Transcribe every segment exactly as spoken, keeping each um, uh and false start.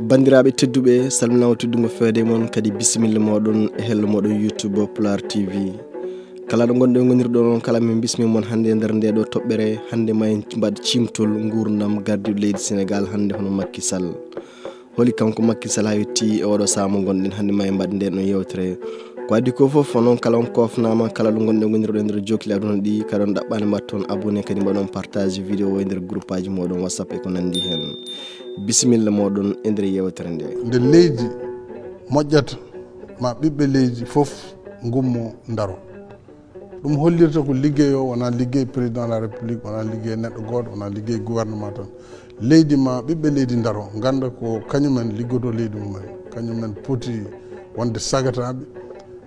Banndiraaɓe tedduɓe, salminaama teddungo feede mon, kadi bisimilla mooɗon e hello mooɗon YouTube Pulaar T V. Kala ɗo ngonɗen ngonirɗo noon, kala min bismi mon hannde e nder nde ɗo toɓɓere. Hannde ma en mbaɗ cimtol nguurndam gardiiɗo leydi Senegaal hannde, hono Macky Sall. Holi kanko Macky Sall haa yetti e oɗo sahaa mo ngonɗen hannde, ma en mbaɗ nden ɗon yewtere. Ko addi ko fof, onon kala on koofnaama, kala ɗo ngonɗen ngonirɗo e nder jokli aduna ɗi, kadi on ɗaɓɓaani mbaɗ toon abonné, kadi mbaɗon partage vidéo o e nder groupe aji mooɗon WhatsApp e ko nanndi heen. Bisimilla mooɗon e nder yewtere nde. Nde leydi moƴƴata, ma ɓiɓɓe leydi fof ngummo ndaro. Ɗum hollirta ko liggey o wonaa liggey président de la république, wonaa liggey neɗɗo gooto, wonaa liggey gouvernement tan. Leydi ma ɓiɓɓe leydi ndaro, ngannda ko kañumen liggoto leydi mumen, kañumen poti wonde sagataaɓe.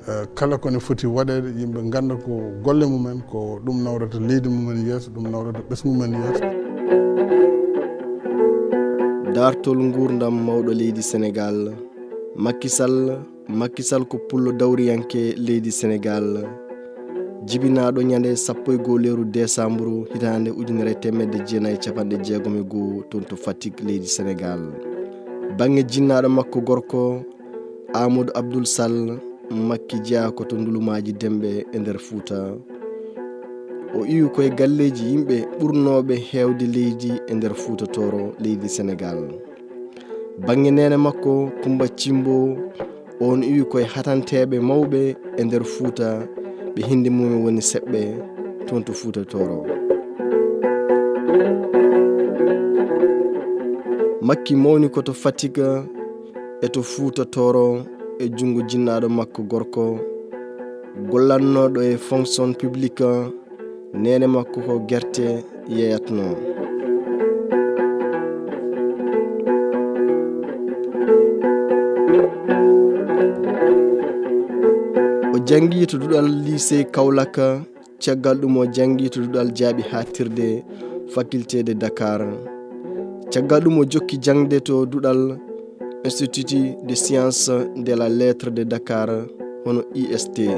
Eh, kala ko ne foti waɗeede, yimɓe ngannda ko golle mumen, ko ɗum nawrata leydi mumen yeeso, ɗum nawrata ɓesngu men yeeso. Daartol nguurndam mawɗo leydi Senegaal, Macky Sall. Macky Sall ko pullo dawriyanke leydi Senegaal, jibinaaɗo ñande sappo e goo lewru desamburu hitaande ujunere e teemedde jeenayi e capanɗe jeegom e goo toon to Fatick, leydi Senegaal. Baŋŋe jinnaaɗo makko gorko, Amadou Abdoul Sall, Macky jeyaa ko to ndulumaaji Demɓe e nder Fuuta. O iwi ko e galleeji yimɓe ɓurnooɓe heewde leydi e nder Fuuta Tooro, leydi Senegaal. Baŋŋe neene makko, Kumba Cimbo, on iwi ko e hatanteeɓe mawɓe e nder Fuuta, ɓe hinnde mumen woni Seɓɓe, toon to Fuuta Tooro. Macky mawni ko to Fatick e to Fuuta Tooro e junngo jinnaaɗo makko gorko, gollannooɗo e fonction publique, neene makko ko gerte yeyatnoo. O janngi to duɗal lycée Kaolack, caggal ɗum o janngi to duɗal jaaɓi haaɗtirde, faculté de Dakar. Caggal ɗum o jokki jaŋde to duɗal Institut de Sciences de la Lettre de Dakar, hono I S T.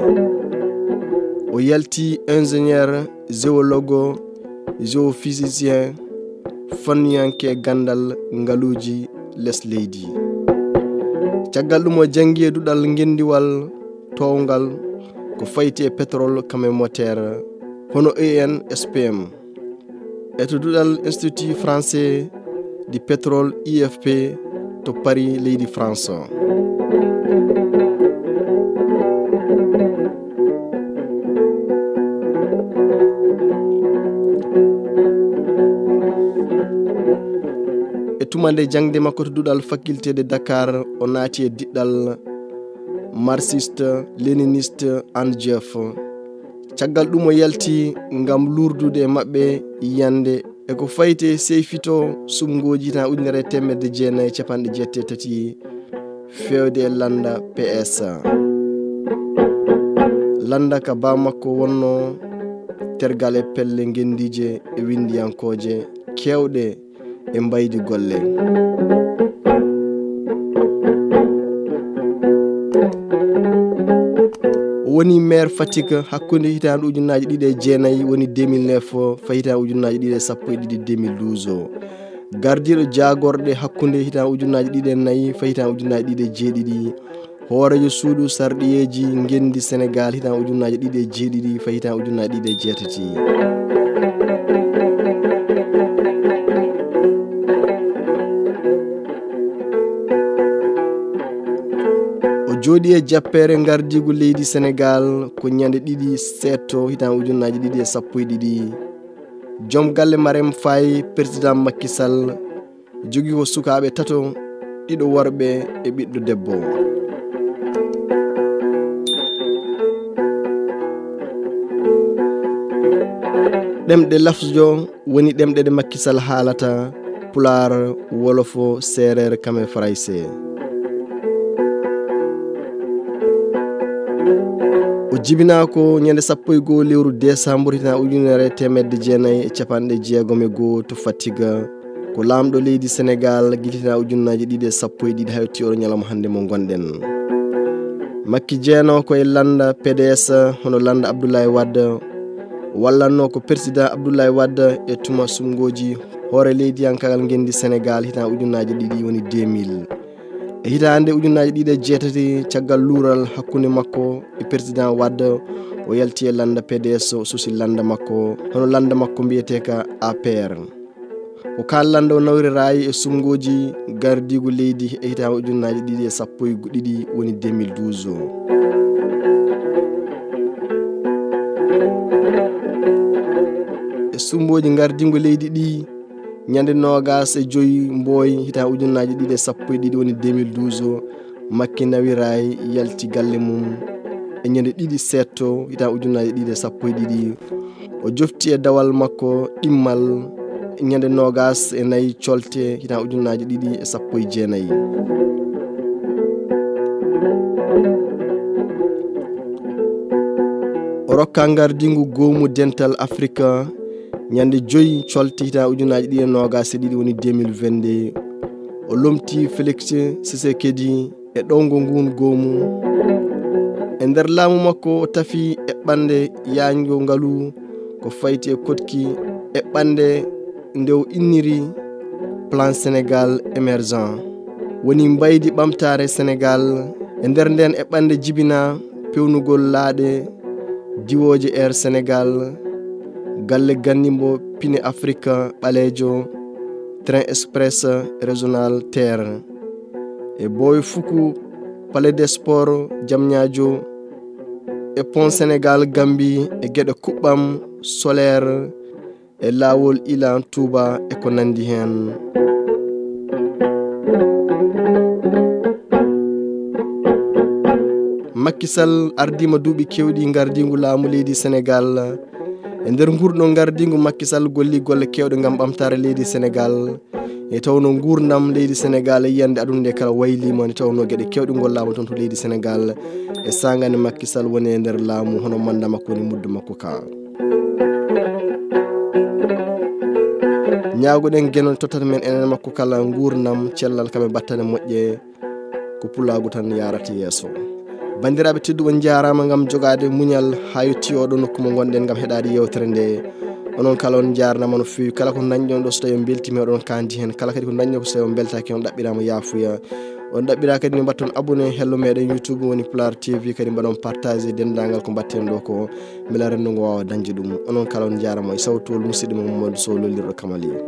O yalti ingénieur, géologue, géophysicien, fannuyanke ganndal ngaluuji les leydi. Caggal ɗum o janngi e duɗal ngenndiwal toowngal ko fayti e pétrole kam e moteur, hono E N S P M. E to duɗal Institut Français du Pétrole, I F P, to Paris, leydi France. E tuma nde jaŋde makko to duɗal faculté de Dakar, o naati e diɗɗal marxiste, léniniste, and J F. Caggal ɗum o yalti ngam luurdude e maɓɓe yiyannde e ko fayti e seyfito suɓngooji tan ujunere e teemedde jeenayi e capanɗe jeetati e tati, feewde e lannda P S. Lannda ka baa makko wonnoo tergal e pelle ngenndiije e winndiyankooje keewɗe e mbaydi golle. O woni maire Fatick hakkunde hitaande ujunnaaji ɗiɗi e jeenayi, woni deux mille neuf, fa hitaande ujunnaaji ɗiɗi e sappo e ɗiɗi, deux mille douze. Gardiiɗo jaagorɗe hakkunde hitaande ujunnaaji ɗiɗi e nayi fa hitaande ujunnaaji ɗiɗi e jeeɗiɗi. Hooreejo suudu sarɗiyeeji ngenndi Senegaal hitaande ujunnaaji ɗiɗi e jeeɗiɗi fa hitaande ujunnaaji ɗiɗi e jeetati. O jooɗii e jappeere ngardiigu leydi Senegaal ko ñande ɗiɗi seeɗto hitaande ujunnaaji ɗiɗi e sappo e ɗiɗi. Joom galle Marème Faye, président Macky Sall, jogii ko sukaaɓe tato, ɗiɗo worɓe e ɓiɗɗo debbo. Ɗemɗe lafjo woni ɗemɗe ɗe Macky Sall haalata, Pulaar, Wolofo, Seereer, kame Farayse. O jibinaa ko ñande sappo e goo lewru desambur hitaande ujunere e teemedde jeenayi e capanɗe jeegom e goo to Fatick. Ko laamɗo leydi Senegaal gila hitaande ujunnaaji ɗiɗi e sappo e ɗiɗi haa yettii oɗo ñalawma hannde mo ngonɗen. Makki jeenoo ko e lannda P D S, hono lannda Abdoulaye Wade. Wallanno ko président Abdoulaye Wade e tuma sumngooji hoore leydiyankaagal ngenndi Senegaal hitaan ujunnaaji ɗiɗi woni deux mille. E hitaande ujunnaaji ɗiɗi e jeetati, caggal luural hakkunde makko e président Wade, o yalti e lannda P D S, o susi lannda makko, hono lannda makko mbiyetee ka A P R. Ko kaan lannda o nawriraayi e sumngooji gardiigu leydi e hitaande ujunnaaji ɗiɗi e sappo e ɗiɗi woni deux mille douze o. E sumngooji gardiigu leydi ɗi, ñande noogas e joyi mbooy hitaande ujunnaaji ɗiɗi e sappo e ɗiɗi woni deux mille douze o, Makki nawiraayi yalti galle mum e ñande ɗiɗi seeɗto hitaande ujunnaaji ɗiɗi e sappo e ɗiɗi. O jofti e dawal makko ɗimmal ñande noogas e nayi colte hitaande ujunnaaji ɗiɗi e sappo e jeenayi. O rokka gardiigu goomu dental Afrika ñande joyi colte hitaande ujunnaaji ɗiɗi e noogas e ɗiɗi woni deux mille vingt-deux. O lomti Félix Tshisekedi e ɗowngo nguun goomu. E nder laamu makko, o tafi eɓɓande yaajngo ngalu ko fayti e koɗki eɓɓande nde o inniri Plan Sénégal Émergent. Woni mbaydi ɓamtaare Senegaal. E nder ndeen eɓɓande jibinaa peewnugol laaɗe diwooje Air Sénégal, galle ganndimbo pine Afrika ɓaleejo, train express régional TER. E Booy Fuku, Palais des Sports Diamniadio, e Pont Sénégal Gambie, e geɗe kuɓɓam solaire, e laawol Ilan Touba e ko nanndi heen. Macky Sall ardiima duuɓi keewɗi gardiigu laamu leydi Senegaal. E nder nguurɗo gardiigu, Macky Sall golli golle keewɗe ngam ɓamtaare leydi Senegaal. E tawno nguurndam leydi Senegaal e yiyannde aduna nde kala wayliima, nde tawno geɗe keewɗe ngollaama toon to leydi Senegaal. E saagaande Macky Sall woni e nder laamu, hono manda makko woni muddo makko ka. Ñaagoɗen Geno tottata men enen makko kala nguurndam, cellal, kam e battane moƴƴe. Ko pulaagu tan yaarata yeeso. Banndiraaɓe tedduɓe, on njaaraama ngam jogaade muñal haa yettii oɗo nokku mo ngonɗen ngam heɗaade yeewtere nde. Onon kala on njaarnama no feewi. Kala ko dañɗon ɗo, so tawi on mbeltiima, oɗon kaandi heen. Kala kadi ko dañɗon ko so tawi on mbeltaaki, on ɗaɓɓiraama yaafuya. On ɗaɓɓiraa kadi nde mbaɗton abonné hello meɗen YouTube woni Pulaar T V, kadi mbaɗon partage denndaangal ko mbaɗten ɗo ko, mbela renndo ngo waawa dañde ɗum. Onon kala on njaarama e sawtol musidɗo mo Mamadou Sow lollirɗo Kamaliya.